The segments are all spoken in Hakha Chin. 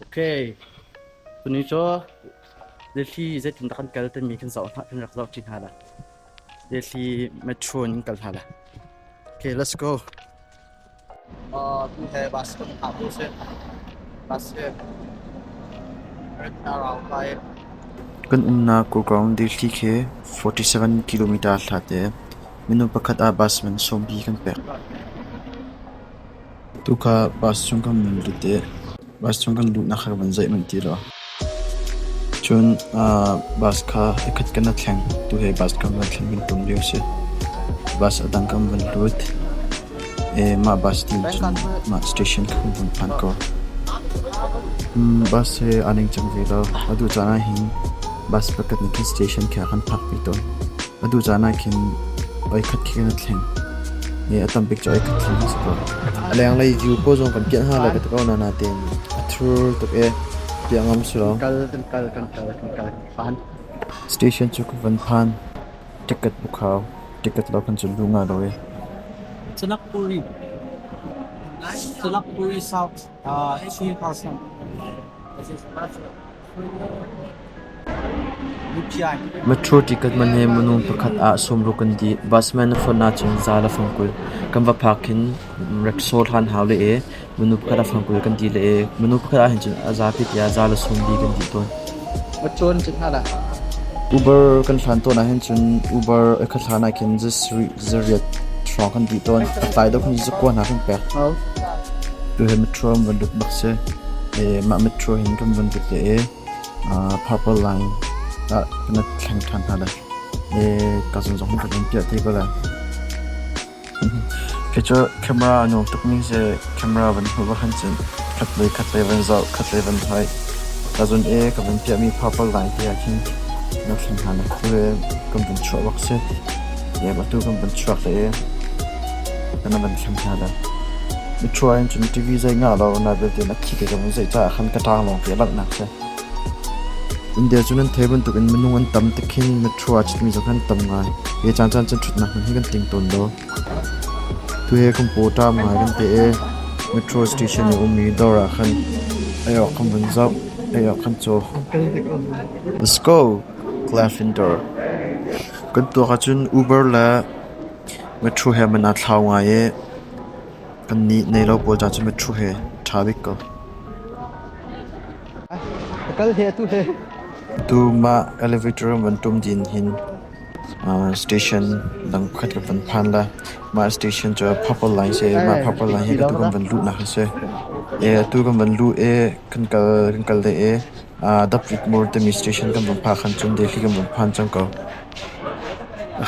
Okay. Tuni cu Delhi zeitindah kan kal timi kan zoh hna kan rak zoh ṭi hna la. Delhi metro in kal hna la. Okay, let's go. Tu he bus kan phak tu si. Bus he Kan umnak Gurgaon Delhi khi 47 km hlat i minung pakhat ah bus man sawmbi kan pek. Tukha bus chung kan van lut i bus chung kan luhnak kha ka van zeih manh ti lo. Cun bus kha ikhat kan a thleng. Tu he bus kan van thlen kan tum lio si. Bus a dang kan van lut. I mah bus din cun mah station kha kan vun phan ko. Bus hi aa ning cang ve lo. Atu caan ah hin bus pakhat nih khin station khi a kan phakpi tawn. Atu caan ah khin oi khat khi kan i thleng. I a tam bik cu oi khat thleng a si ko. A lenglei view pawl zong kan piah hna lai ka ti ko na nain a thur tuk i piah ngam si lo. Kal kan kal kan kal kan kal kan phan. Station cu ka van phan. Ticket bu khau. Ticket lo kan cu lu nga lo i. Chanakpuri Chanakpuri South 3,000. Metro ticket man hi minung pakhat ah sawmruk kan dih. Busman na phone ahcun za le fangkul. Kan va phak hin rickshaw hlan hau le i minung pakhat ah fangkul kan dih le i minung pakhat ahhin cun a zapi tiah za le sawmli kan dih tawn. Uber kan hlan tawn ahhin cun Uber ka hlan ah khin zariat hrawng kan dih tawn. A tlai deuh khin zakua hna kan pek. Tu hi metro an van lut bak si. Mah metro hin kan van lut le i purple line ah kan i thleng ṭhan hna lai. Ka zung zong kan in piah te ko lai. Khi cu camera a nuam tukmi si. Camera van hmuh bak hin cun khatlei khatlei van zoh, khatlei van hoih. Ka zun i ka van piahmi purple line te ah khin na thleng hna na khu i kan van chuah bak si. Atu kan van chuak le i kan van thleng hna lai. Mitthua in cun TV zei ngah lo na belte na thi te ka vun zeih caah khan ka ṭang lawng te a langhnak si. India cu nan thei bantuk in minung an tam tik hin mitthua a chitmi zong khan tam ngai. Hi caan caan cun ṭhutnak hmun hi kan ting tawn lo. Tu he kan paw ṭam ngai kan te i metro station i ummi dawr ah khan ei awk kan vun zoh, ei awk kan caw. Let's go, Glyffindor. Kan tuak ahcun Uber le Metro he man aa thlau ngai i kannih neilo pawl ca cu metro he ṭha bik ko. Kal he atu he. Tu mah elevator van ṭum din hin station dang pakhat kan van phan la. Mah station cu Purple Line si. Mah Purple Line hi atu kan van luhnak a si. Atu kan van luh i kan kal kan kal deh i Daprit Mor timi station kan van phak khan cun Delhi kan van phan cang ko.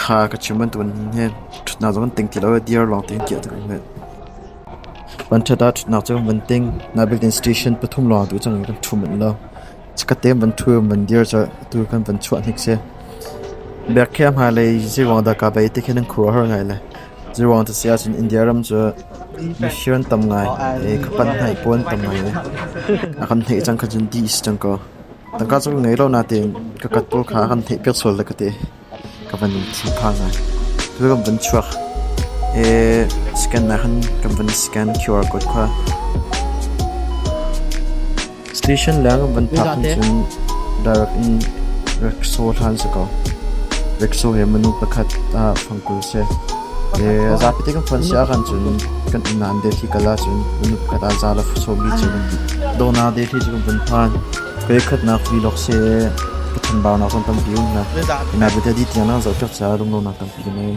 Kha ka chim bantukin hin ṭhutnak zong an ting ti lo i deer lawng te in kiah tuk an hmet. Vanṭhat ah ṭhutnak cu van ting. Nabiltin station pathum lawng tu cang kan ṭhu manh lo. Chikkhat te van ṭhu van dir cu atu kan van chuah hnik si. Bek khi a hmailei zeiruang dah kaa bei ti khi nan khuaruah har ngai le. Zeiruang ti si ahcun India ram cu mifir an tam ngai i khapan hnaih pawl an tam ngai i a kan hneih cang kha cun dih si cang kaw. Tangka cu ka ngei lo nain ka kat pawl kha a kan theihpiak sual le ka ti. Ka van thinphang ngai. Tu kan van chuak i scan ah khan kan van scan QR code kha. Station leng kan van phak hin cun direct in rickshaw hlan si ko. Rickshaw he minung pakhat ah fangkul si. Zapi te kan phone si ahkhan cun kan inn ah an Delhi kal ahcun minung pakhat ah za le sawmli cu kan ti. Dona Delhi cu kan vun phan. Voikhatnak vlog si ka thanbaunak zong tampi um hna. Ina bete di tiang na zoh piak caah lunglawmnak tampi ka ngei.